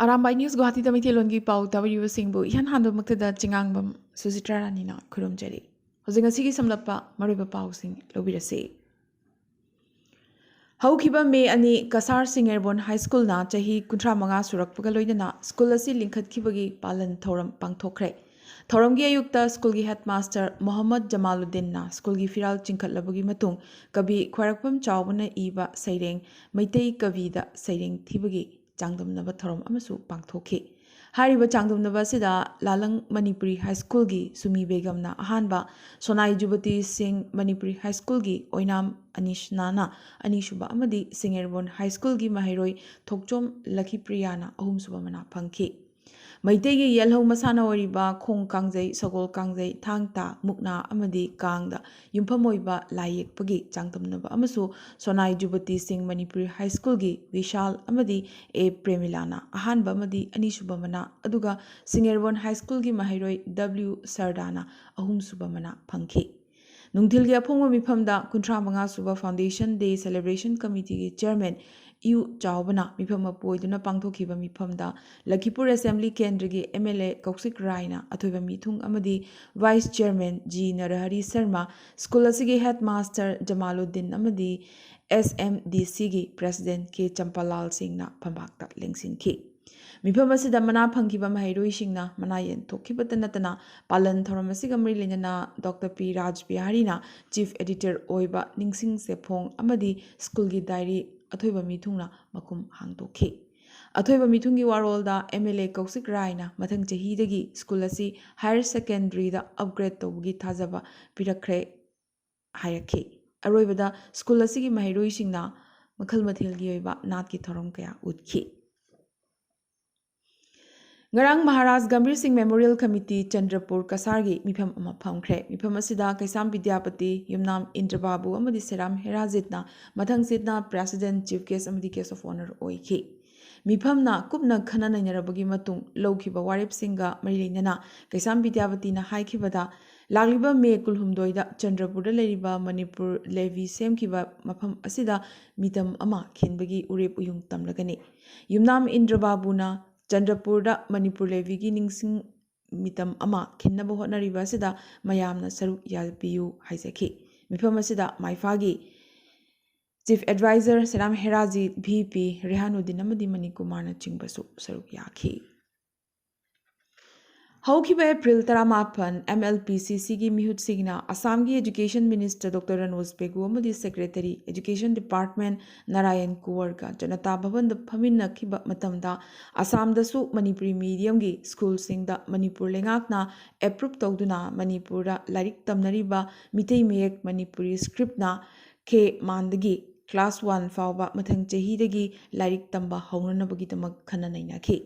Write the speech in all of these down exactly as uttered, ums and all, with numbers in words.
Arambai news ꯒꯨꯋꯥꯍꯥꯇꯤꯗ ꯃꯩꯇꯩꯂꯣꯟꯒꯤ ꯄꯥꯎ ꯇꯥꯕꯤꯔꯤꯕꯁꯤꯡꯕꯨ ꯏꯍꯥꯟ ꯍꯥꯟꯕꯃꯛꯇꯗ ꯆꯤꯉꯥꯡꯕꯝ ꯁꯨꯖꯤꯇ꯭ꯔꯥ ꯔꯥꯅꯤꯅ ꯈꯨꯔꯨꯝꯖꯔꯤ꯫ ꯍꯧꯖꯤꯛ ꯉꯁꯤꯒꯤ ꯁꯝꯂꯞꯄ ꯃꯔꯨꯑꯣꯏꯕ ꯄꯥꯎꯁꯤꯡ ꯂꯧꯕꯤꯔꯁꯤ꯫ ꯍꯧꯈꯤꯕ ꯃꯦ ꯑꯅꯤ ꯀꯁꯥꯔ ꯁꯤꯡꯉꯦꯔꯕꯣꯟ ꯍꯥꯏ ꯁ꯭ꯀꯨꯜꯅ ꯆꯍꯤ ꯀꯨꯟꯊ꯭ꯔꯥ ꯃꯉꯥ ꯁꯨꯔꯛꯄꯒ ꯂꯣꯏꯅꯅ ꯁ꯭ꯀꯨꯜ ꯑꯁꯤ ꯂꯤꯡꯈꯠꯈꯤꯕꯒꯤ ꯄꯥꯂꯟ ꯊꯧꯔꯝ ꯄꯥꯡꯊꯣꯛꯈ꯭ꯔꯦ꯫ ꯊꯧꯔꯝꯒꯤ ꯑꯌꯨꯛꯇ ꯁ꯭ꯀꯨꯜꯒꯤ ꯍꯦꯗꯃꯥꯁꯇꯔ ꯃꯣꯍꯝꯃꯗ ꯖꯃꯥꯂꯨꯗꯤꯟꯅ ꯁ꯭ꯀꯨꯜꯒꯤ ꯐꯤꯔꯥꯜ ꯆꯤꯡꯈꯠꯂꯕꯒꯤ ꯃꯇꯨꯡ ꯀꯕꯤ ꯈ꯭ꯋꯥꯏꯔꯥꯛꯄꯝ ꯆꯥꯎꯕꯅ ꯏꯕ ꯁꯩꯔꯦꯡ ꯃꯩꯇꯩ ꯀꯕꯤꯗ ꯁꯩꯔꯦꯡ ꯊꯤꯕꯒꯤ ꯆꯥꯡꯗꯝꯅꯕ ꯊꯧꯔꯝ ꯑꯃꯁꯨ ꯄꯥꯡꯊꯣꯛꯈꯤ꯫ ꯍꯥꯏꯔꯤꯕ ꯆꯥꯡꯗꯝꯅꯕ ꯑꯁꯤꯗ ꯂꯥꯂꯪ ꯃꯅꯤꯄꯨꯔꯤ ꯍꯥꯏ ꯁ꯭ꯀꯨꯜꯒꯤ ꯁꯨꯃꯤ ꯕꯦꯒꯝꯅ ꯑꯍꯥꯟꯕ, ꯁꯣꯅꯥꯏ ꯖꯨꯕꯇꯤ ꯁꯤꯡ ꯃꯅꯤꯄꯨꯔꯤ ꯍꯥꯏ ꯁ꯭ꯀꯨꯜꯒꯤ ꯑꯣꯏꯅꯥꯝ ꯑꯅꯤꯁꯅꯥꯅ ꯑꯅꯤꯁꯨꯕ ꯑꯃꯗꯤ ꯁꯤꯡꯉꯦꯔꯕꯣꯟ ꯍꯥꯏ ꯁ꯭ꯀꯨꯜꯒꯤ ꯃꯍꯩꯔꯣꯏ ꯊꯣꯛꯆꯣꯝ ꯂꯈꯤꯄ꯭ꯔꯤꯌꯥꯅ ꯑꯍꯨꯝꯁꯨꯕ ꯃꯅꯥ ꯐꯪꯈꯤ꯫ ꯃꯩꯇꯩꯒꯤ ꯌꯦꯜꯍꯧ ꯃꯁꯥꯟꯅ ꯑꯣꯏꯔꯤꯕ ꯈꯣꯡ ꯀꯥꯡꯖꯩ, ꯁꯒꯣꯜ ꯀꯥꯡꯖꯩ, ꯊꯥꯡ ꯇꯥ, ꯃꯨꯛꯅꯥ ꯑꯃꯗꯤ ꯀꯥꯡꯗ ꯌꯨꯝꯐꯝ ꯑꯣꯏꯕ ꯂꯥꯏ ꯌꯦꯛꯄꯒꯤ ꯆꯥꯡꯗꯝꯅꯕ ꯑꯃꯁꯨ ꯁꯣꯅꯥꯏ ꯖꯨꯕꯇꯤ ꯁꯤꯡ ꯃꯅꯤꯄꯨꯔꯤ ꯍꯥꯏ ꯁ꯭ꯀꯨꯜꯒꯤ ꯕꯤꯁꯥꯜ ꯑꯃꯗꯤ ꯑꯦ ꯄ꯭ꯔꯦꯃꯤꯂꯥꯅ ꯑꯍꯥꯟꯕ ꯑꯃꯗꯤ ꯑꯅꯤꯁꯨꯕ ꯃꯅꯥ, ꯑꯗꯨꯒ ꯁꯤꯡꯉꯦꯔꯕꯣꯟ ꯍꯥꯏ ꯁ꯭ꯀꯨꯜꯒꯤ ꯃꯍꯩꯔꯣꯏ ꯗꯕ꯭ꯂꯤꯎ ꯁꯔꯗꯥꯅ ꯑꯍꯨꯝꯁꯨꯕ ꯃꯅꯥ ꯐꯪꯈꯤ꯫ ꯅꯨꯡꯊꯤꯜꯒꯤ ꯑꯐꯣꯡꯕ ꯃꯤꯐꯝꯗ ꯀꯨꯟꯊ꯭ꯔꯥ ꯃꯉꯥ ꯁꯨꯕ Foundation Day Celebration Committeeꯒꯤ chairman ꯏꯌꯨ ꯆꯥꯎꯕꯅ ꯃꯤꯐꯝ ꯃꯄꯨ ꯑꯣꯏꯗꯨꯅ ꯄꯥꯡꯊꯣꯛꯈꯤꯕ ꯃꯤꯐꯝꯗ ꯂꯈꯤꯄꯨꯔ ꯑꯦꯁꯦꯝꯕ꯭ꯂꯤ ꯀꯦꯟꯗ꯭ꯔꯒꯤ ꯑꯦꯝ ꯑꯦꯜ ꯑꯦ ꯀꯧꯁꯤꯛ ꯔꯥꯏꯅ ꯑꯊꯣꯏꯕ ꯃꯤꯊꯨꯡ ꯑꯃꯗꯤ vice chairman G Narahari Sharma, school ꯑꯁꯤꯒꯤ ꯍꯦꯗꯃꯥꯁꯇꯔ ꯖꯃꯥꯂꯨꯗꯤꯟ ꯑꯃꯗꯤ ꯑꯦꯁ ꯑꯦꯝ ꯗꯤ ꯁꯤꯒꯤ president ꯀꯦ ꯆꯝꯄꯥꯂꯥꯜ ꯁꯤꯡꯅ ꯐꯝꯕꯥꯛꯇ ꯂꯦꯡꯁꯤꯟꯈꯤ꯫ ꯃꯤꯐꯝ ꯑꯁꯤꯗ ꯃꯅꯥ ꯐꯪꯈꯤꯕ ꯃꯍꯩꯔꯣꯏꯁꯤꯡꯅ ꯃꯅꯥ ꯌꯦꯟꯊꯣꯛꯈꯤꯕꯇ ꯅꯠꯇꯅ ꯄꯥꯂꯟ ꯊꯧꯔꯝ ꯑꯁꯤꯒ ꯃꯔꯤ ꯂꯩꯅꯅ ꯗꯣꯛꯇꯔ ꯄꯤ ꯔꯥꯖ ꯕꯤꯍꯥꯔꯤꯅ chief editor ꯑꯣꯏꯕ ꯅꯤꯡꯁꯤꯡ ꯁꯦꯐꯣꯡ ꯑꯃꯗꯤ ꯁ꯭ꯀꯨꯜꯒꯤ diary ꯑꯊꯣꯏꯕ ꯃꯤꯊꯨꯡꯅ ꯃꯈꯨꯝ ꯍꯥꯡꯗꯣꯛꯈꯤ꯫ ꯑꯊꯣꯏꯕ ꯃꯤꯊꯨꯡꯒꯤ ꯋꯥꯔꯣꯜꯗ ꯑꯦꯝ ꯑꯦꯜ ꯑꯦ ꯀꯧꯁꯤꯛ ꯔꯥꯏꯅ ꯃꯊꯪ ꯆꯍꯤꯗꯒꯤ ꯁ꯭ꯀꯨꯜ ꯑꯁꯤ higher secondary ꯗ upgrade ꯇꯧꯕꯒꯤ ꯊꯥꯖꯕ ꯄꯤꯔꯛꯈ꯭ꯔꯦ ꯍꯥꯏꯔꯛꯈꯤ꯫ ꯑꯔꯣꯏꯕꯗ ꯁ꯭ꯀꯨꯜ ꯑꯁꯤꯒꯤ ꯃꯍꯩꯔꯣꯏꯁꯤꯡꯅ ꯃꯈꯜ ꯃꯊꯦꯜꯒꯤ ꯑꯣꯏꯕ ꯅꯥꯠꯀꯤ ꯊꯧꯔꯝ ꯀꯌꯥ ꯎꯠꯈꯤ꯫ ꯉꯔꯥꯡ ꯃꯍꯥꯔꯥꯖ ꯒꯝꯚꯤꯔ ꯁꯤꯡ ꯃꯦꯃꯣꯔꯤꯌꯦꯜ ꯀꯃꯤꯇꯤ ꯆꯟꯗ꯭ꯔꯄꯨꯔ ꯀꯁꯥꯔꯒꯤ ꯃꯤꯐꯝ ꯑꯃ ꯐꯝꯈ꯭ꯔꯦ꯫ ꯃꯤꯐꯝ ꯑꯁꯤꯗ ꯀꯩꯁꯥꯝ ꯕꯤꯗ꯭ꯌꯥꯄꯇꯤ, ꯌꯨꯝꯅꯥꯝ ꯏꯟꯗ꯭ꯔꯕꯥꯕꯨ ꯑꯃꯗꯤ ꯁꯦꯔꯥꯝ ꯍꯦꯔꯥꯖꯤꯠꯅ ꯃꯊꯪꯁꯤꯠꯅ president, chief guest ꯑꯃꯗꯤ guest of honour ꯑꯣꯏꯈꯤ꯫ ꯃꯤꯐꯝꯅ ꯀꯨꯞꯅ ꯈꯟꯅ ꯅꯩꯅꯔꯕꯒꯤ ꯃꯇꯨꯡ ꯂꯧꯈꯤꯕ ꯋꯥꯔꯦꯞꯁꯤꯡꯒ ꯃꯔꯤ ꯂꯩꯅꯅ ꯀꯩꯁꯥꯝ ꯕꯤꯗ꯭ꯌꯥꯄꯇꯤꯅ ꯍꯥꯏꯈꯤꯕꯗ, ꯂꯥꯛꯂꯤꯕ ꯃꯦ ꯀꯨꯟꯍꯨꯝꯗꯣꯏꯗ ꯆꯟꯗ꯭ꯔꯄꯨꯔꯗ ꯂꯩꯔꯤꯕ ꯃꯅꯤꯄꯨꯔ levy ꯁꯦꯝꯈꯤꯕ ꯃꯐꯝ ꯑꯁꯤꯗ ꯃꯤꯇꯝ ꯑꯃ ꯈꯤꯟꯕꯒꯤ ꯎꯔꯦꯞ ꯎꯌꯨꯡ ꯇꯝꯂꯒꯅꯤ꯫ ꯌꯨꯝꯅꯥꯝ ꯏꯟꯗ꯭ꯔꯕꯥꯕꯨꯅ ꯆꯟꯗ꯭ꯔꯄꯨꯔꯗ ꯃꯅꯤꯄꯨꯔ ꯂꯦꯚꯤꯒꯤ ꯅꯤꯡꯁꯤꯡ ꯃꯤꯇꯝ ꯑꯃ ꯈꯤꯟꯅꯕ ꯍꯣꯠꯅꯔꯤꯕ ꯑꯁꯤꯗ ꯃꯌꯥꯝꯅ ꯁꯔꯨꯛ ꯌꯥꯕꯤꯌꯨ ꯍꯥꯏꯖꯈꯤ꯫ ꯃꯤꯐꯝ ꯑꯁꯤꯗ ꯃꯥꯏꯐꯥꯒꯤ Chief Advisor ꯁꯦꯔꯥꯝ ꯍꯦꯔꯥꯖꯤ, ꯚꯤ ꯄꯤ ꯔꯦꯍꯥꯅꯨꯗꯤꯟ ꯑꯃꯗꯤ ꯃꯅꯤꯀꯨꯃꯥꯔꯅꯆꯤꯡꯕꯁꯨ ꯁꯔꯨꯛ ꯌꯥꯈꯤ꯫ ꯍꯧꯈꯤꯕ ꯑꯦꯄ꯭ꯔꯤꯜ ꯇꯔꯥꯃꯥꯄꯟ, ꯑꯦꯝ ꯑꯦꯜ ꯄꯤ ꯁꯤ ꯁꯤꯒꯤ ꯃꯤꯍꯨꯠꯁꯤꯡꯅ ꯑꯁꯥꯝꯒꯤ Education Minister ꯗꯣꯛꯇꯔ ꯔꯅꯣꯖ ꯄꯦꯒꯨ ꯑꯃꯗꯤ Secretary Education Department Narayan ꯀꯨꯋꯔꯒ Janata ꯚꯕꯟꯗ ꯐꯝꯃꯤꯟꯅꯈꯤꯕ ꯃꯇꯝꯗ ꯑꯁꯥꯝꯗꯁꯨ ꯃꯅꯤꯄꯨꯔꯤ mediumꯒꯤ ꯁ꯭ꯀꯨꯜꯁꯤꯡꯗ ꯃꯅꯤꯄꯨꯔ ꯂꯩꯉꯥꯛꯅ approve ꯇꯧꯗꯨꯅ ꯃꯅꯤꯄꯨꯔꯗ ꯂꯥꯏꯔꯤꯛ ꯇꯝꯅꯔꯤꯕ ꯃꯤꯇꯩ ꯃꯌꯦꯛ ꯃꯅꯤꯄꯨꯔꯤ scriptꯅ ꯈꯦ ꯃꯥꯟꯗꯒꯤ class one ꯐꯥꯎꯕ ꯃꯊꯪ ꯆꯍꯤꯗꯒꯤ ꯂꯥꯏꯔꯤꯛ ꯇꯝꯕ ꯍꯧꯅꯅꯕꯒꯤꯗꯃꯛ ꯈꯟꯅ ꯅꯩꯅꯈꯤ꯫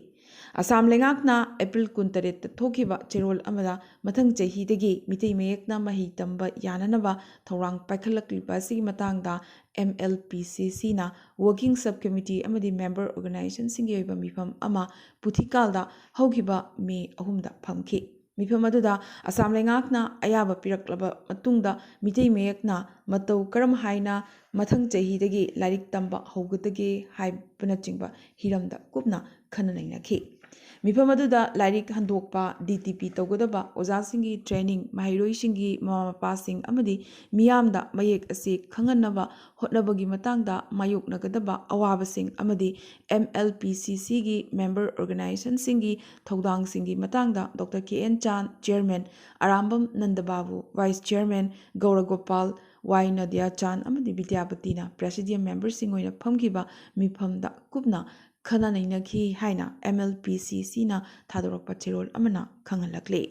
ꯑꯁꯥꯝ ꯂꯩꯉꯥꯛꯅ ꯑꯦꯄ꯭ꯔꯤꯜ ꯀꯨꯟꯇꯔꯦꯠꯇ ꯊꯣꯛꯈꯤꯕ ꯆꯦꯔꯣꯜ ꯑꯃꯗ ꯃꯊꯪ ꯆꯍꯤꯗꯒꯤ ꯃꯤꯇꯩ ꯃꯌꯦꯛꯅ ꯃꯍꯩ ꯇꯝꯕ ꯌꯥꯅꯅꯕ ꯊꯧꯔꯥꯡ ꯄꯥꯏꯈꯠꯂꯛꯂꯤꯕ ꯑꯁꯤꯒꯤ ꯃꯇꯥꯡꯗ ꯑꯦꯝ ꯑꯦꯜ ꯄꯤ ꯁꯤ ꯁꯤꯅ working subcommittee ꯑꯃꯗꯤ member organizationꯁꯤꯡꯒꯤ ꯑꯣꯏꯕ ꯃꯤꯐꯝ ꯑꯃ ꯄꯨꯊꯤꯀꯥꯜꯗ ꯍꯧꯈꯤꯕ ꯃꯦ ꯑꯍꯨꯝꯗ ꯐꯝꯈꯤ꯫ ꯃꯤꯐꯝ ꯑꯗꯨꯗ ꯑꯁꯥꯝ ꯂꯩꯉꯥꯛꯅ ꯑꯌꯥꯕ ꯄꯤꯔꯛꯂꯕ ꯃꯇꯨꯡꯗ ꯃꯤꯇꯩ ꯃꯌꯦꯛꯅ ꯃꯇꯧ ꯀꯔꯝ ꯍꯥꯏꯅ ꯃꯊꯪ ꯆꯍꯤꯗꯒꯤ ꯂꯥꯏꯔꯤꯛ ꯇꯝꯕ ꯍꯧꯒꯗꯒꯦ ꯍꯥꯏꯕꯅꯆꯤꯡꯕ ꯍꯤꯔꯝꯗ ꯀꯨꯞꯅ ꯈꯟꯅ ꯅꯩꯅꯈꯤ꯫ ꯃꯤꯐꯝ ꯑꯗꯨꯗ ꯂꯥꯏꯔꯤꯛ ꯍꯟꯗꯣꯛꯄ, ꯗꯤ ꯇꯤ ꯄꯤ ꯇꯧꯒꯗꯕ ꯑꯣꯖꯥꯁꯤꯡꯒꯤ training, ꯃꯍꯩꯔꯣꯏꯁꯤꯡꯒꯤ ꯃꯃꯥ ꯃꯄꯥꯁꯤꯡ ꯑꯃꯗꯤ ꯃꯤꯌꯥꯝꯗ ꯃꯌꯦꯛ ꯑꯁꯤ ꯈꯪꯍꯟꯅꯕ ꯍꯣꯠꯅꯕꯒꯤ ꯃꯇꯥꯡꯗ ꯃꯥꯌꯣꯛꯅꯒꯗꯕ ꯑꯋꯥꯕꯁꯤꯡ ꯑꯃꯗꯤ ꯑꯦꯝ ꯑꯦꯜ ꯄꯤ ꯁꯤ ꯁꯤꯒꯤ member organizationꯁꯤꯡꯒꯤ ꯊꯧꯗꯥꯡꯁꯤꯡꯒꯤ ꯃꯇꯥꯡꯗ doctor K N Chan, Chairman, Arambam Nandababu, Vice Chairman, Gaurgopal, Y Nadiya Chan ꯑꯃꯗꯤ ꯕꯤꯗ꯭ꯌꯥꯄꯇꯤꯅ presidium memberꯁꯤꯡ ꯑꯣꯏꯅ ꯐꯝꯈꯤꯕ ꯃꯤꯐꯝꯗ ꯀꯨꯞꯅ ꯈꯟꯅ ꯅꯩꯅꯈꯤ ꯍꯥꯏꯅ ꯑꯦꯝ ꯑꯦꯜ ꯄꯤ ꯁꯤ ꯁꯤꯅ ꯊꯥꯗꯣꯔꯛꯄ ꯆꯦꯔꯣꯜ ꯑꯃꯅ ꯈꯪꯍꯜꯂꯛꯂꯤ꯫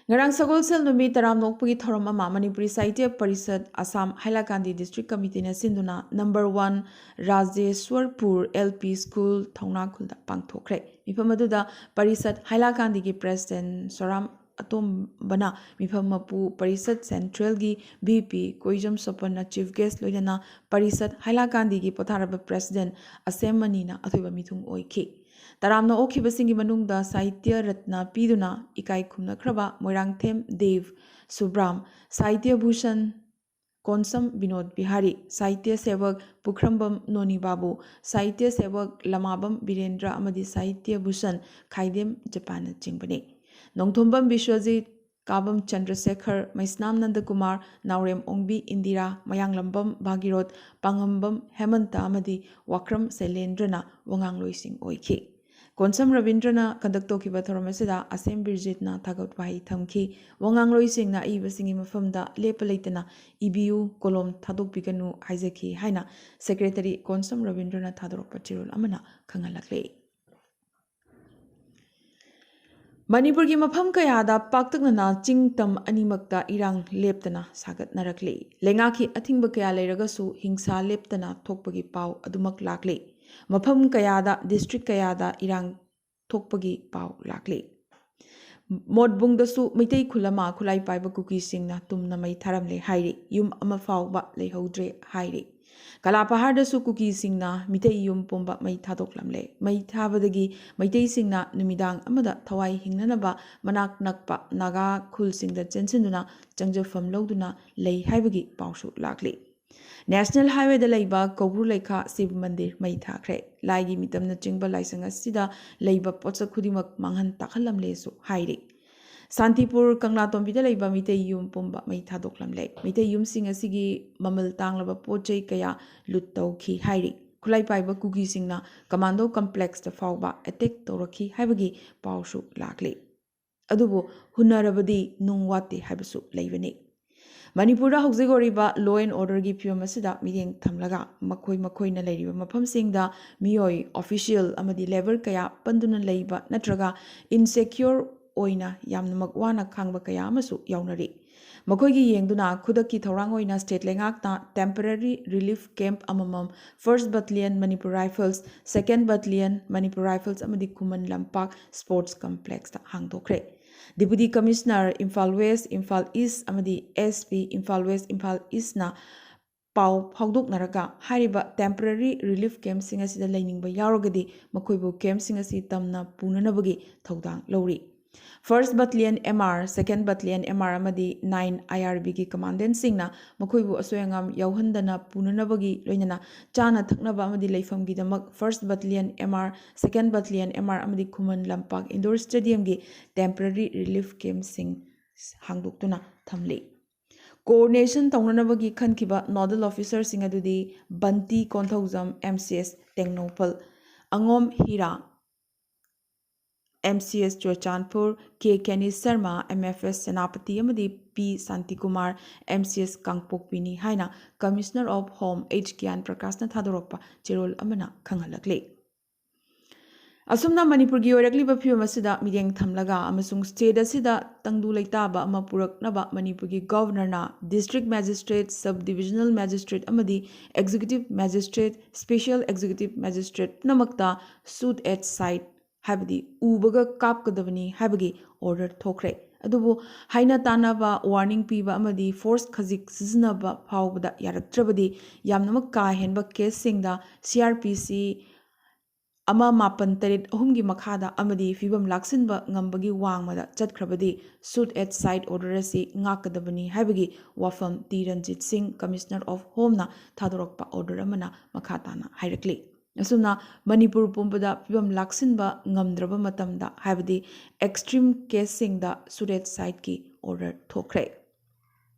ꯉꯔꯥꯡ ꯁꯒꯣꯜꯁꯦꯜ ꯅꯨꯃꯤꯠ ꯇꯔꯥꯝꯅ ꯑꯣꯛꯄꯒꯤ ꯊꯧꯔꯝ ꯑꯃ ꯃꯅꯤꯄꯨꯔꯤ ꯁꯥꯍꯤꯇ꯭ꯌ ꯄꯔꯤꯁꯠ ꯑꯁꯥꯝ ꯍꯥꯏꯂꯥꯀꯥꯟꯗꯤ district committeeꯅ ꯁꯤꯟꯗꯨꯅ number one ꯔꯥꯖꯦꯁ꯭ꯋꯔꯄꯨꯔ L P school ꯊꯧꯅꯥꯈꯨꯜꯗ ꯄꯥꯡꯊꯣꯛꯈ꯭ꯔꯦ꯫ ꯃꯤꯐꯝ ꯑꯗꯨꯗ ꯄꯔꯤꯁꯠ ꯍꯥꯏꯂꯥꯀꯥꯟꯗꯤꯒꯤ president ꯁꯣꯔꯥꯝ ꯑꯇꯣꯝꯕꯅ ꯃꯤꯐꯝ ꯃꯄꯨ, parishad centralꯒꯤ V P ꯀꯣꯏꯖꯝ ꯁꯣꯄꯟꯅ chief guest, ꯂꯣꯏꯅꯅ ꯄꯔꯤꯁꯠ ꯍꯥꯏꯂꯥꯀꯥꯟꯗꯤꯒꯤ ꯄꯣꯊꯥꯔꯕ president ꯑꯁꯦꯝ ꯃꯅꯤꯅ ꯑꯊꯣꯏꯕ ꯃꯤꯊꯨꯡ ꯑꯣꯏꯈꯤ꯫ ꯇꯔꯥꯝꯅ ꯑꯣꯛꯈꯤꯕꯁꯤꯡꯒꯤ ꯃꯅꯨꯡꯗ ꯁꯥꯍꯤꯇ꯭ꯌ ꯔꯠꯅ ꯄꯤꯗꯨꯅ ꯏꯀꯥꯏ ꯈꯨꯝꯅꯈ꯭ꯔꯕ ꯃꯣꯏꯔꯥꯡꯊꯦꯝ ꯗꯦꯕ ꯁꯨꯕ꯭ꯔꯥꯝ, ꯁꯥꯍꯤꯇ꯭ꯌ ꯚꯨꯁꯟ ꯀꯣꯟꯁꯝ ꯕꯤꯅꯣꯗ ꯕꯤꯍꯥꯔꯤ, ꯁꯥꯍꯤꯇ꯭ꯌ ꯁꯦꯕꯛ ꯄꯨꯈ꯭ꯔꯝꯕꯝ ꯅꯣꯅꯤ ꯕꯥꯕꯨ, ꯁꯥꯍꯤꯇ꯭ꯌ ꯁꯦꯕꯛ ꯂꯃꯥꯕꯝ ꯕꯤꯔꯦꯟꯗ꯭ꯔ ꯑꯃꯗꯤ ꯁꯥꯍꯤꯇ꯭ꯌ ꯚꯨꯁꯟ ꯈꯥꯏꯗꯦꯝ ꯖꯄꯥꯟꯅꯆꯤꯡꯕꯅꯤ꯫ ꯅꯣꯡꯊꯣꯝꯕꯝ ꯕꯤꯁ꯭ꯋꯖꯤꯠ, ꯀꯥꯕꯝ ꯆꯟꯗ꯭ꯔꯁꯦꯈꯔ, ꯃꯩꯁꯅꯥꯝ ꯅꯟꯗꯀꯨꯃꯥꯔ, ꯅꯥꯎꯔꯦꯝ ꯑꯣꯡꯕꯤ ꯏꯟꯗꯤꯔꯥ, ꯃꯌꯥꯡꯂꯝꯕꯝ ꯚꯥꯒꯤꯔꯣꯠ, ꯄꯥꯉꯝꯕꯝ ꯍꯦꯃꯟꯇ ꯑꯃꯗꯤ ꯋꯥꯈ꯭ꯔꯝ ꯁꯩꯂꯦꯟꯗ꯭ꯔꯅ ꯋꯥꯉꯥꯡꯂꯣꯏꯁꯤꯡ ꯑꯣꯏꯈꯤ꯫ ꯀꯣꯟꯁꯝ ꯔꯕꯤꯟꯗ꯭ꯔꯅ ꯀꯟꯗꯛ ꯇꯧꯈꯤꯕ ꯊꯧꯔꯝ ꯑꯁꯤꯗ ꯑꯁꯦꯝ ꯕꯤꯔꯖꯤꯠꯅ ꯊꯥꯒꯠ ꯋꯥꯍꯩ ꯊꯝꯈꯤ꯫ ꯋꯥꯉꯥꯡꯂꯣꯏꯁꯤꯡꯅ ꯑꯏꯕꯁꯤꯡꯒꯤ ꯃꯐꯝꯗ ꯂꯦꯞꯄ ꯂꯩꯇꯅ "ꯏꯕꯤꯌꯨ, ꯀꯣꯂꯣꯝ ꯊꯥꯗꯣꯛꯄꯤꯒꯅꯨ" ꯍꯥꯏꯖꯈꯤ ꯍꯥꯏꯅ ꯁꯦꯀ꯭ꯔꯦꯇꯔꯤ ꯀꯣꯟꯁꯝ ꯔꯕꯤꯟꯗ꯭ꯔꯅ ꯊꯥꯗꯣꯔꯛꯄ ꯆꯦꯔꯣꯜ ꯑꯃꯅ ꯈꯪꯍꯜꯂꯛꯂꯤ꯫ ꯃꯅꯤꯄꯨꯔꯒꯤ ꯃꯐꯝ ꯀꯌꯥꯗ ꯄꯥꯛꯇꯛꯅꯅ ꯆꯤꯡ ꯇꯝ ꯑꯅꯤꯃꯛꯇ ꯏꯔꯥꯡ ꯂꯦꯞꯇꯅ ꯁꯥꯒꯠꯅꯔꯛꯂꯤ꯫ ꯂꯩꯉꯥꯛꯀꯤ ꯑꯊꯤꯡꯕ ꯀꯌꯥ ꯂꯩꯔꯒꯁꯨ ꯍꯤꯡꯁꯥ ꯂꯦꯞꯇꯅ ꯊꯣꯛꯄꯒꯤ ꯄꯥꯎ ꯑꯗꯨꯃꯛ ꯂꯥꯛꯂꯤ꯫ ꯃꯐꯝ ꯀꯌꯥꯗ, ꯗꯤꯁꯇ꯭ꯔꯤꯛ ꯀꯌꯥꯗ ꯏꯔꯥꯡ ꯊꯣꯛꯄꯒꯤ ꯄꯥꯎ ꯂꯥꯛꯂꯤ꯫ ꯃꯣꯠꯕꯨꯡꯗꯁꯨ ꯃꯩꯇꯩ ꯈꯨꯜ ꯑꯃ ꯈꯨꯠꯂꯥꯏ ꯄꯥꯏꯕ ꯀꯨꯀꯤꯁꯤꯡꯅ ꯇꯨꯝꯅ ꯃꯩ ꯊꯥꯔꯝꯂꯦ ꯍꯥꯏꯔꯤ꯫ ꯌꯨꯝ ꯑꯃ ꯐꯥꯎꯕ ꯂꯩꯍꯧꯗ꯭ꯔꯦ ꯍꯥꯏꯔꯤ꯫ ꯀꯂꯥꯄꯍꯥꯔꯗꯁꯨ ꯀꯨꯀꯤꯁꯤꯡꯅ ꯃꯤꯇꯩ ꯌꯨꯝ ꯄꯨꯝꯕ ꯃꯩ ꯊꯥꯗꯣꯛꯂꯝꯂꯦ꯫ ꯃꯩ ꯊꯥꯕꯗꯒꯤ ꯃꯩꯇꯩꯁꯤꯡꯅ ꯅꯨꯃꯤꯗꯥꯡ ꯑꯃꯗ ꯊꯋꯥꯏ ꯍꯤꯡꯅꯅꯕ ꯃꯅꯥꯛ ꯅꯛꯄ ꯅꯥꯒꯥ ꯈꯨꯜꯁꯤꯡꯗ ꯆꯦꯟꯁꯤꯟꯗꯨꯅ ꯆꯪꯖꯐꯝ ꯂꯧꯗꯨꯅ ꯂꯩ ꯍꯥꯏꯕꯒꯤ ꯄꯥꯎꯁꯨ ꯂꯥꯛꯂꯤ꯫ ꯅꯦꯁꯅꯦꯜ ꯍꯥꯏꯋꯦꯗ ꯂꯩꯕ ꯀꯧꯕ꯭ꯔꯨ ꯂꯩꯈꯥ ꯁꯤꯕ ꯃꯟꯗꯤꯔ ꯃꯩ ꯊꯥꯈ꯭ꯔꯦ꯫ ꯂꯥꯏꯒꯤ ꯃꯤꯇꯝꯅꯆꯤꯡꯕ ꯂꯥꯏꯁꯪ ꯑꯁꯤꯗ ꯂꯩꯕ ꯄꯣꯠꯁꯛ ꯈꯨꯗꯤꯡꯃꯛ ꯃꯥꯡꯍꯟ ꯇꯥꯛꯍꯜꯂꯝꯂꯦꯁꯨ ꯍꯥꯏꯔꯤ꯫ ꯁꯥꯟꯇꯤꯄꯨꯔ ꯀꯪꯂꯥꯇꯣꯝꯕꯤꯗ ꯂꯩꯕ ꯃꯤꯇꯩ ꯌꯨꯝ ꯄꯨꯝꯕ ꯃꯩ ꯊꯥꯗꯣꯛꯂꯝꯂꯦ꯫ ꯃꯤꯇꯩ ꯌꯨꯝꯁꯤꯡ ꯑꯁꯤꯒꯤ ꯃꯃꯜ ꯇꯥꯡꯂꯕ ꯄꯣꯠ ꯆꯩ ꯀꯌꯥ ꯂꯨꯠ ꯇꯧꯈꯤ ꯍꯥꯏꯔꯤ꯫ ꯈꯨꯠꯂꯥꯏ ꯄꯥꯏꯕ ꯀꯨꯀꯤꯁꯤꯡꯅ ꯀꯃꯥꯟꯗꯣ ꯀꯝꯄ꯭ꯂꯦꯛꯁꯇ ꯐꯥꯎꯕ ꯑꯦꯇꯦꯛ ꯇꯧꯔꯛꯈꯤ ꯍꯥꯏꯕꯒꯤ ꯄꯥꯎꯁꯨ ꯂꯥꯛꯂꯤ꯫ ꯑꯗꯨꯕꯨ ꯍꯨꯟꯅꯔꯕꯗꯤ ꯅꯨꯡ ꯋꯥꯠꯇꯦ ꯍꯥꯏꯕꯁꯨ ꯂꯩꯕꯅꯤ꯫ ꯃꯅꯤꯄꯨꯔꯗ ꯍꯧꯖꯤꯛ ꯑꯣꯏꯔꯤꯕ law and orderꯒꯤ ꯐꯤꯕꯝ ꯑꯁꯤꯗ ꯃꯤꯠꯌꯦꯡ ꯊꯝꯂꯒ ꯃꯈꯣꯏ ꯃꯈꯣꯏꯅ ꯂꯩꯔꯤꯕ ꯃꯐꯝꯁꯤꯡꯗ ꯃꯤꯑꯣꯏ, official ꯑꯃꯗꯤ labour ꯀꯌꯥ ꯄꯟꯗꯨꯅ ꯂꯩꯕ ꯅꯠꯇ꯭ꯔꯒ insecure ꯑꯣꯏꯅ ꯌꯥꯝꯅꯃꯛ ꯋꯥꯅ ꯈꯥꯡꯕ ꯀꯌꯥ ꯑꯃꯁꯨ ꯌꯥꯎꯅꯔꯤ꯫ ꯃꯈꯣꯏꯒꯤ ꯌꯦꯡꯗꯨꯅ ꯈꯨꯗꯛꯀꯤ ꯊꯧꯔꯥꯡ ꯑꯣꯏꯅ state ꯂꯩꯉꯥꯛꯅ temporary relief camp ꯑꯃꯃꯝ First Battalion Manipur Rifles, Second Battalion Manipur Rifles ꯑꯃꯗꯤ Khuman Lampak Sports Complexꯇ ꯍꯥꯡꯗꯣꯛꯈ꯭ꯔꯦ꯫ Deputy Commissioner Imphal West, Imphal East ꯑꯃꯗꯤ SP ꯏꯝꯐꯥꯜ West, ꯏꯝꯐꯥꯜ Eastꯅ ꯄꯥꯎ ꯐꯥꯎꯗꯣꯛꯅꯔꯒ ꯍꯥꯏꯔꯤꯕ temporary relief campꯁꯤꯡ ꯑꯁꯤꯗ ꯂꯩꯅꯤꯡꯕ ꯌꯥꯎꯔꯒꯗꯤ ꯃꯈꯣꯏꯕꯨ campꯁꯤꯡ ꯑꯁꯤ ꯇꯝꯅ ꯄꯨꯅꯅꯕꯒꯤ ꯊꯧꯗꯥꯡ ꯂꯧꯔꯤ꯫ First Battalion M R, Second Battalion M R ꯑꯃꯗꯤ nine I R Bꯒꯤ commandantꯁꯤꯡꯅ ꯃꯈꯣꯏꯕꯨ ꯑꯁꯣꯏ ꯑꯉꯥꯝ ꯌꯥꯎꯍꯟꯗꯅ ꯄꯨꯅꯅꯕꯒꯤ ꯂꯣꯏꯅꯅ ꯆꯥꯅ ꯊꯛꯅꯕ ꯑꯃꯗꯤ ꯂꯩꯐꯝꯒꯤꯗꯃꯛ First Battalion M R, Second Battalion M R ꯑꯃꯗꯤ Khuman Lampak indoor stadiumꯒꯤ temporary relief campꯁꯤꯡ ꯍꯥꯡꯗꯣꯛꯇꯨꯅ ꯊꯝꯂꯤ꯫ Coordination ꯇꯧꯅꯅꯕꯒꯤ ꯈꯟꯈꯤꯕ nodal officerꯁꯤꯡ ꯑꯗꯨꯗꯤ ꯕꯟꯇꯤ Konthoujam, M C S Tengnoupal, ꯑꯉꯣꯝ ꯍꯤꯔꯥ, M C S Churachandpur, K ꯀꯦꯅꯤ Sharma, M F S Senapati ꯑꯃꯗꯤ P Shantikumar, M C S ꯀꯥꯡꯄꯣꯛꯄꯤꯅꯤ ꯍꯥꯏꯅ Commissioner of Home H ꯒ꯭ꯌꯥꯟ ꯄ꯭ꯔꯀꯥꯁꯅ ꯊꯥꯗꯣꯔꯛꯄ ꯆꯦꯔꯣꯜ ꯑꯃꯅ ꯈꯪꯍꯜꯂꯛꯂꯤ꯫ ꯑꯁꯨꯝꯅ ꯃꯅꯤꯄꯨꯔꯒꯤ ꯑꯣꯏꯔꯛꯂꯤꯕ ꯐꯤꯕꯝ ꯑꯁꯤꯗ ꯃꯤꯠꯌꯦꯡ ꯊꯝꯂꯒ ꯑꯃꯁꯨꯡ state ꯑꯁꯤꯗ ꯇꯪꯗꯨ ꯂꯩꯇꯥꯕ ꯑꯃ ꯄꯨꯔꯛꯅꯕ ꯃꯅꯤꯄꯨꯔꯒꯤ Governorꯅ District Magistrate, Sub Divisional Magistrate ꯑꯃꯗꯤ Executive Magistrate, Special Executive Magistrate ꯄꯨꯝꯅꯃꯛꯇ shoot at sight ꯍꯥꯏꯕꯗꯤ ꯎꯕꯒ ꯀꯥꯞꯀꯗꯕꯅꯤ ꯍꯥꯏꯕꯒꯤ order ꯊꯣꯛꯈ꯭ꯔꯦ꯫ ꯑꯗꯨꯕꯨ ꯍꯥꯏꯅ ꯇꯥꯅꯕ, warning ꯄꯤꯕ ꯑꯃꯗꯤ force ꯈꯖꯤꯛ ꯁꯤꯖꯤꯟꯅꯕ ꯐꯥꯎꯕꯗ ꯌꯥꯔꯛꯇ꯭ꯔꯕꯗꯤ ꯌꯥꯝꯅꯃꯛ ꯀꯥ ꯍꯦꯟꯕ caseꯁꯤꯡꯗ C R P C ꯑꯃ ꯃꯥꯄꯟ ꯇꯔꯦꯠ ꯑꯍꯨꯝꯒꯤ ꯃꯈꯥꯗ ꯑꯃꯗꯤ ꯐꯤꯕꯝ ꯂꯥꯛꯁꯤꯟꯕ ꯉꯝꯕꯒꯤ ꯋꯥꯡꯃꯗ ꯆꯠꯈ꯭ꯔꯕꯗꯤ shoot at sight order ꯑꯁꯤ ꯉꯥꯛꯀꯗꯕꯅꯤ ꯍꯥꯏꯕꯒꯤ ꯋꯥꯐꯝ ꯇꯤ ꯔꯟꯖꯤꯠ ꯁꯤꯡ, Commissioner of Homeꯅ ꯊꯥꯗꯣꯔꯛꯄ order ꯑꯃꯅ ꯃꯈꯥ ꯇꯥꯅ ꯍꯥꯏꯔꯛꯂꯤ꯫ ꯑꯁꯨꯝꯅ ꯃꯅꯤꯄꯨꯔ ꯄꯨꯝꯕꯗ ꯐꯤꯕꯝ ꯂꯥꯛꯁꯤꯟꯕ ꯉꯝꯗ꯭ꯔꯕ ꯃꯇꯝꯗ, ꯍꯥꯏꯕꯗꯤ extreme caseꯁꯤꯡꯗ shoot at sightꯀꯤ order ꯊꯣꯛꯈ꯭ꯔꯦ꯫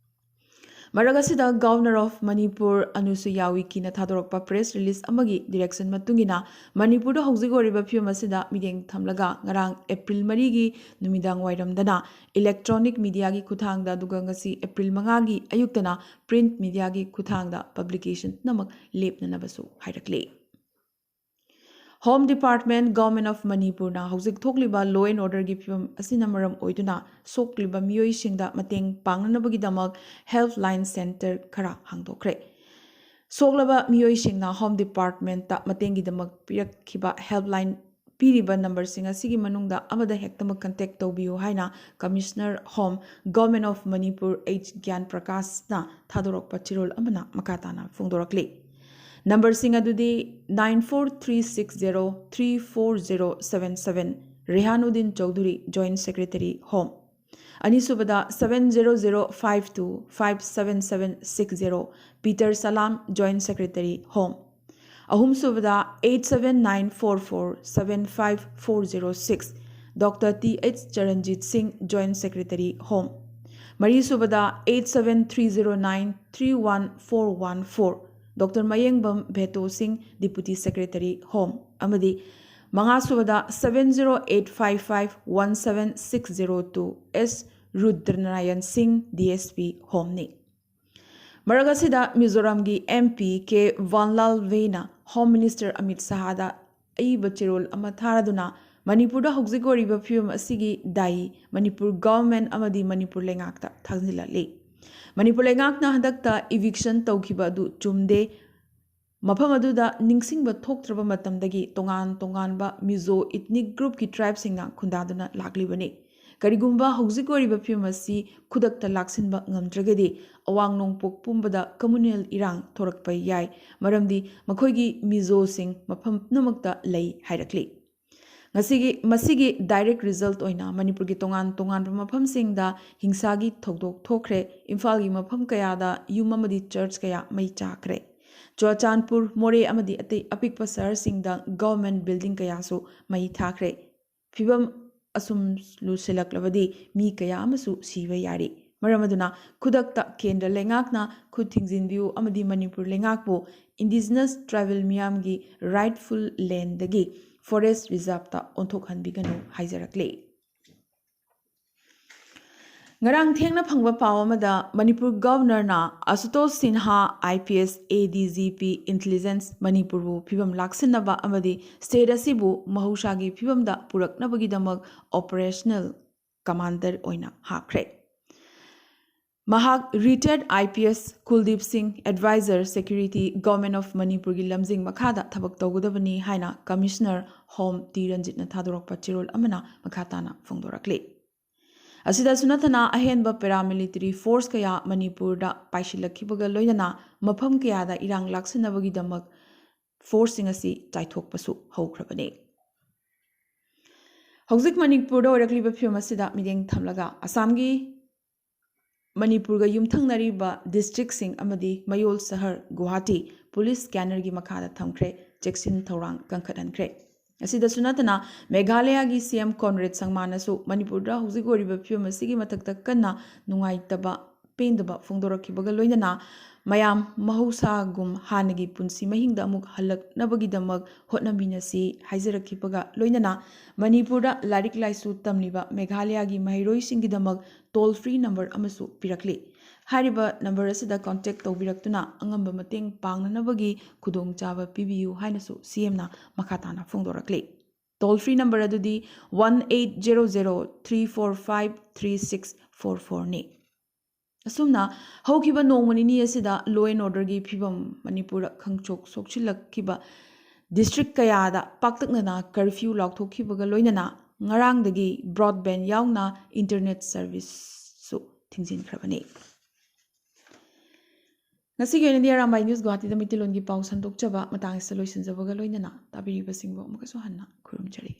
ꯃꯔꯛ ꯑꯁꯤꯗ Governor of Manipur ꯑꯅꯨꯁꯨꯏꯌꯥ ꯎꯏꯀꯤꯅ ꯊꯥꯗꯣꯔꯛꯄ press release ꯑꯃꯒꯤ direction ꯃꯇꯨꯡ ꯏꯟꯅ, ꯃꯅꯤꯄꯨꯔꯗ ꯍꯧꯖꯤꯛ ꯑꯣꯏꯔꯤꯕ ꯐꯤꯕꯝ ꯑꯁꯤꯗ ꯃꯤꯠꯌꯦꯡ ꯊꯝꯂꯒ ꯉꯔꯥꯡ April ꯃꯔꯤꯒꯤ ꯅꯨꯃꯤꯗꯥꯡ ꯋꯥꯏꯔꯝꯗꯅ electronic mediaꯒꯤ ꯈꯨꯠꯊꯥꯡꯗ, ꯑꯗꯨꯒ ꯉꯁꯤ April ꯃꯉꯥꯒꯤ ꯑꯌꯨꯛꯇꯅ print mediaꯒꯤ ꯈꯨꯠꯊꯥꯡꯗ publication ꯄꯨꯝꯅꯃꯛ ꯂꯦꯞꯅꯅꯕꯁꯨ ꯍꯥꯏꯔꯛꯂꯤ꯫ Home Department, Government of Manipurꯅ ꯍꯧꯖꯤꯛ ꯊꯣꯛꯂꯤꯕ law and orderꯒꯤ ꯐꯤꯕꯝ ꯑꯁꯤꯅ ꯃꯔꯝ ꯑꯣꯏꯗꯨꯅ ꯁꯣꯛꯂꯤꯕ ꯃꯤꯑꯣꯏꯁꯤꯡꯗ ꯃꯇꯦꯡ ꯄꯥꯡꯅꯅꯕꯒꯤꯗꯃꯛ helpline centre ꯈꯔ ꯍꯥꯡꯗꯣꯛꯈ꯭ꯔꯦ꯫ ꯁꯣꯛꯂꯕ ꯃꯤꯑꯣꯏꯁꯤꯡꯅ Home Departmentꯇ ꯃꯇꯦꯡꯒꯤꯗꯃꯛ ꯄꯤꯔꯛꯈꯤꯕ helpline ꯄꯤꯔꯤꯕ numberꯁꯤꯡ ꯑꯁꯤꯒꯤ ꯃꯅꯨꯡꯗ ꯑꯃꯗ ꯍꯦꯛꯇꯃꯛ contact ꯇꯧꯕꯤꯌꯨ ꯍꯥꯏꯅ Commissioner Home, Government of Manipur H ꯒ꯭ꯌꯥꯟ ꯄ꯭ꯔꯀꯥꯁꯅ ꯊꯥꯗꯣꯔꯛꯄ ꯆꯦꯔꯣꯜ ꯑꯃꯅ ꯃꯈꯥ ꯇꯥꯅ ꯐꯣꯡꯗꯣꯔꯛꯂꯤ꯫ Numberꯁꯤꯡ ꯑꯗꯨꯗꯤ nine four three six zero three four zero seven seven, Rehanuddin Chaudhary, Joint Secretary, Home. ꯑꯅꯤꯁꯨꯕꯗ seven zero zero five two five seven seven six zero, Peter Salam, Joint Secretary, Home. ꯑꯍꯨꯝꯁꯨꯕꯗ eight seven nine four four seven five four zero six, Doctor T H Charanjit Singh, Joint Secretary, Home. ꯃꯔꯤꯁꯨꯕꯗ eight seven three zero nine three one four one four, Doctor Mayengbam Bheto Singh, Deputy Secretary, Home, ꯑꯃꯗꯤ ꯃꯉꯥꯁꯨꯕꯗ seven zero eight five five one seven six zero two, S Rudranarayan Singh, D S P, Home ꯅꯤ꯫ ꯃꯔꯛ ꯑꯁꯤꯗ ꯃꯤꯖꯣꯔꯥꯝꯒꯤ M P K Vanlalvena Home Minister Amit Shahꯗ ꯑꯏꯕ ꯆꯦꯔꯣꯜ ꯑꯃ ꯊꯥꯔꯗꯨꯅ ꯃꯅꯤꯄꯨꯔꯗ ꯍꯧꯖꯤꯛ ꯑꯣꯏꯔꯤꯕ ꯐꯤꯕꯝ ꯑꯁꯤꯒꯤ ꯗꯥꯏ ꯃꯅꯤꯄꯨꯔ government ꯑꯃꯗꯤ ꯃꯅꯤꯄꯨꯔ ꯂꯩꯉꯥꯛꯇ ꯊꯥꯡꯖꯤꯜꯂꯛꯂꯤ꯫ ꯃꯅꯤꯄꯨꯔ ꯂꯩꯉꯥꯛꯅ ꯍꯟꯗꯛꯇ eviction ꯇꯧꯈꯤꯕ ꯑꯗꯨ ꯆꯨꯝꯗꯦ, ꯃꯐꯝ ꯑꯗꯨꯗ ꯅꯤꯡꯁꯤꯡꯕ ꯊꯣꯛꯇ꯭ꯔꯕ ꯃꯇꯝꯗꯒꯤ ꯇꯣꯉꯥꯟ ꯇꯣꯉꯥꯟꯕ Mizo ethnic groupꯀꯤ tribeꯁꯤꯡꯅ ꯈꯨꯟꯗꯥꯗꯨꯅ ꯂꯥꯛꯂꯤꯕꯅꯤ꯫ ꯀꯔꯤꯒꯨꯝꯕ ꯍꯧꯖꯤꯛ ꯑꯣꯏꯔꯤꯕ ꯐꯤꯕꯝ ꯑꯁꯤ ꯈꯨꯗꯛꯇ ꯂꯥꯛꯁꯤꯟꯕ ꯉꯝꯗ꯭ꯔꯒꯗꯤ ꯑꯋꯥꯡ ꯅꯣꯡꯄꯣꯛ ꯄꯨꯝꯕꯗ communal ꯏꯔꯥꯡ ꯊꯣꯔꯛꯄ ꯌꯥꯏ, ꯃꯔꯝꯗꯤ ꯃꯈꯣꯏꯒꯤ Mizoꯁꯤꯡ ꯃꯐꯝ ꯄꯨꯝꯅꯃꯛꯇ ꯂꯩ ꯍꯥꯏꯔꯛꯂꯤ꯫ ꯉꯁꯤꯒꯤ, ꯃꯁꯤꯒꯤ direct result ꯑꯣꯏꯅ ꯃꯅꯤꯄꯨꯔꯒꯤ ꯇꯣꯉꯥꯟ ꯇꯣꯉꯥꯟꯕ ꯃꯐꯝꯁꯤꯡꯗ ꯍꯤꯡꯁꯥꯒꯤ ꯊꯧꯗꯣꯛ ꯊꯣꯛꯈ꯭ꯔꯦ꯫ ꯏꯝꯐꯥꯜꯒꯤ ꯃꯐꯝ ꯀꯌꯥꯗ ꯌꯨꯝ ꯑꯃꯗꯤ church ꯀꯌꯥ ꯃꯩ ꯆꯥꯈ꯭ꯔꯦ꯫ ꯆꯨꯔꯥꯆꯥꯟꯄꯨꯔ, ꯃꯣꯔꯦ ꯑꯃꯗꯤ ꯑꯇꯩ ꯑꯄꯤꯛꯄ ꯁꯍꯔꯁꯤꯡꯗ government building ꯀꯌꯥꯁꯨ ꯃꯩ ꯊꯥꯈ꯭ꯔꯦ꯫ ꯐꯤꯕꯝ ꯑꯁꯨꯝ ꯂꯨꯁꯤꯜꯂꯛꯂꯕꯗꯤ ꯃꯤ ꯀꯌꯥ ꯑꯃꯁꯨ ꯁꯤꯕ ꯌꯥꯔꯤ꯫ ꯃꯔꯝ ꯑꯗꯨꯅ ꯈꯨꯗꯛꯇ ꯀꯦꯟꯗ꯭ꯔ ꯂꯩꯉꯥꯛꯅ ꯈꯨꯠ ꯊꯤꯡꯖꯤꯟꯕꯤꯌꯨ ꯑꯃꯗꯤ ꯃꯅꯤꯄꯨꯔ ꯂꯩꯉꯥꯛꯄꯨ indigenous tribal ꯃꯤꯌꯥꯝꯒꯤ rightful landꯗꯒꯤ forest reserveꯇ ꯑꯣꯟꯊꯣꯛꯍꯟꯕꯤꯒꯅꯨ ꯍꯥꯏꯖꯔꯛꯂꯤ꯫ ꯉꯔꯥꯡ ꯊꯦꯡꯅ ꯐꯪꯕ ꯄꯥꯎ ꯑꯃꯗ Manipur Governorꯅ ꯑꯁꯨꯇꯣꯁ Sinha, IPS, ADGP, Intelligence, ꯃꯅꯤꯄꯨꯔꯕꯨ ꯐꯤꯕꯝ ꯂꯥꯛꯁꯤꯟꯅꯕ ꯑꯃꯗꯤ state ꯑꯁꯤꯕꯨ ꯃꯍꯧꯁꯥꯒꯤ ꯐꯤꯕꯝꯗ ꯄꯨꯔꯛꯅꯕꯒꯤꯗꯃꯛ operational commander ꯑꯣꯏꯅ ꯍꯥꯞꯈ꯭ꯔꯦ꯫ ꯃꯍꯥꯛ retired IPS ꯀꯨꯜꯗꯤꯞ ꯁꯤꯡ, advisor security, Government of ꯃꯅꯤꯄꯨꯔꯒꯤ ꯂꯝꯖꯤꯡ ꯃꯈꯥꯗ ꯊꯕꯛ ꯇꯧꯒꯗꯕꯅꯤ ꯍꯥꯏꯅ Commissioner Home ꯇꯤ ꯔꯟꯖꯤꯠꯅ ꯊꯥꯗꯣꯔꯛꯄ ꯆꯦꯔꯣꯜ ꯑꯃꯅ ꯃꯈꯥ ꯇꯥꯅ ꯐꯣꯡꯗꯣꯔꯛꯂꯤ꯫ ꯑꯁꯤꯗꯁꯨ ꯅꯠꯇꯅ ꯑꯍꯦꯟꯕ paramilitary force ꯀꯌꯥ ꯃꯅꯤꯄꯨꯔꯗ ꯄꯥꯏꯁꯤꯜꯂꯛꯈꯤꯕꯒ ꯂꯣꯏꯅꯅ ꯃꯐꯝ ꯀꯌꯥꯗ ꯏꯔꯥꯡ ꯂꯥꯛꯁꯤꯟꯅꯕꯒꯤꯗꯃꯛ forceꯁꯤꯡ ꯑꯁꯤ ꯆꯥꯏꯊꯣꯛꯄꯁꯨ ꯍꯧꯈ꯭ꯔꯕꯅꯤ꯫ ꯍꯧꯖꯤꯛ ꯃꯅꯤꯄꯨꯔꯗ ꯑꯣꯏꯔꯛꯂꯤꯕ ꯐꯤꯕꯝ ꯑꯁꯤꯗ ꯃꯤꯠꯌꯦꯡ ꯊꯝꯂꯒ, ꯑꯁꯥꯝꯒꯤ ꯃꯅꯤꯄꯨꯔꯒ ꯌꯨꯝꯊꯪꯅꯔꯤꯕ ꯗꯤꯁꯇ꯭ꯔꯤꯛꯁꯤꯡ ꯑꯃꯗꯤ ꯃꯌꯣꯜ ꯁꯍꯔ ꯒꯨꯋꯥꯍꯥꯇꯤ ꯄꯨꯂꯤꯁ ꯁ꯭ꯀꯦꯅꯔꯒꯤ ꯃꯈꯥꯗ ꯊꯝꯈ꯭ꯔꯦ, ꯆꯦꯛꯁꯤꯟ ꯊꯧꯔꯥꯡ ꯀꯟꯈꯠꯍꯟꯈ꯭ꯔꯦ꯫ ꯑꯁꯤꯗꯁꯨ ꯅꯠꯇꯅ, ꯃꯦꯘꯥꯂꯌꯥꯒꯤ ꯁꯤ ꯑꯦꯝ ꯀꯣꯟꯔꯦꯗ ꯁꯪꯃꯥꯅꯁꯨ ꯃꯅꯤꯄꯨꯔꯗ ꯍꯧꯖꯤꯛ ꯑꯣꯏꯔꯤꯕ ꯐꯤꯕꯝ ꯑꯁꯤꯒꯤ ꯃꯊꯛꯇ ꯀꯟꯅ ꯅꯨꯡꯉꯥꯏꯇꯕ, ꯄꯦꯟꯗꯕ ꯐꯣꯡꯗꯣꯔꯛꯈꯤꯕꯒ ꯂꯣꯏꯅꯅ, ꯃꯌꯥꯝ ꯃꯍꯧꯁꯥꯒꯨꯝ ꯍꯥꯟꯅꯒꯤ ꯄꯨꯟꯁꯤ ꯃꯍꯤꯡꯗ ꯑꯃꯨꯛ ꯍꯜꯂꯛꯅꯕꯒꯤꯗꯃꯛ ꯍꯣꯠꯅꯃꯤꯟꯅꯁꯤ ꯍꯥꯏꯖꯔꯛꯈꯤꯕꯒ ꯂꯣꯏꯅꯅ, ꯃꯅꯤꯄꯨꯔꯗ ꯂꯥꯏꯔꯤꯛ ꯂꯥꯏꯁꯨ ꯇꯝꯂꯤꯕ ꯃꯦꯘꯥꯂꯌꯥꯒꯤ ꯃꯍꯩꯔꯣꯏꯁꯤꯡꯒꯤꯗꯃꯛ ꯇꯣꯜ ꯐ꯭ꯔꯤ ꯅꯝꯕꯔ ꯑꯃꯁꯨ ꯄꯤꯔꯛꯂꯤ꯫ ꯍꯥꯏꯔꯤꯕ ꯅꯝꯕꯔ ꯑꯁꯤꯗ ꯀꯣꯟꯇꯦꯛ ꯇꯧꯕꯤꯔꯛꯇꯨꯅ ꯑꯉꯝꯕ ꯃꯇꯦꯡ ꯄꯥꯡꯅꯅꯕꯒꯤ ꯈꯨꯗꯣꯡꯆꯥꯕ ꯄꯤꯕꯤꯌꯨ ꯍꯥꯏꯅꯁꯨ ꯁꯤ ꯑꯦꯝꯅ ꯃꯈꯥ ꯇꯥꯅ ꯐꯣꯡꯗꯣꯔꯛꯂꯤ꯫ ꯇꯣꯜ ꯐ꯭ꯔꯤ ꯅꯝꯕꯔ ꯑꯗꯨꯗꯤ one eight zero zero three four five three six four four ꯅꯤ꯫ ꯑꯁꯨꯝꯅ ꯍꯧꯈꯤꯕ ꯅꯣꯡꯃ ꯅꯤꯅꯤ ꯑꯁꯤꯗ law and orderꯒꯤ ꯐꯤꯕꯝ ꯃꯅꯤꯄꯨꯔꯗ ꯈꯪꯆꯣꯛ ꯁꯣꯛꯆꯤꯜꯂꯛꯈꯤꯕ ꯗꯤꯁꯇ꯭ꯔꯤꯛ ꯀꯌꯥꯗ ꯄꯥꯛꯇꯛꯅꯅ ꯀꯔꯐ꯭ꯌꯨ ꯂꯥꯎꯊꯣꯛꯈꯤꯕꯒ ꯂꯣꯏꯅꯅ ꯉꯔꯥꯡꯗꯒꯤ broadband ꯌꯥꯎꯅ internet serviceꯁꯨ ꯊꯤꯡꯖꯤꯟꯈ꯭ꯔꯕꯅꯤ꯫ ꯉꯁꯤꯒꯤ ꯑꯣꯏꯅꯗꯤ ꯑꯔꯥꯝꯕꯥꯏ ꯅ꯭ꯌꯨꯁ ꯒꯨꯋꯥꯍꯥꯇꯤꯗ ꯃꯩꯇꯩꯂꯣꯟꯒꯤ ꯄꯥꯎ ꯁꯟꯗꯣꯛꯆꯕ ꯃꯇꯥꯡ ꯑꯁꯤꯗ ꯂꯣꯏꯁꯤꯟꯖꯕꯒ ꯂꯣꯏꯅꯅ ꯇꯥꯕꯤꯔꯤꯕꯁꯤꯡꯕꯨ ꯑꯃꯨꯛꯀꯁꯨ ꯍꯟꯅ ꯈꯨꯔꯨꯝꯖꯔꯤ꯫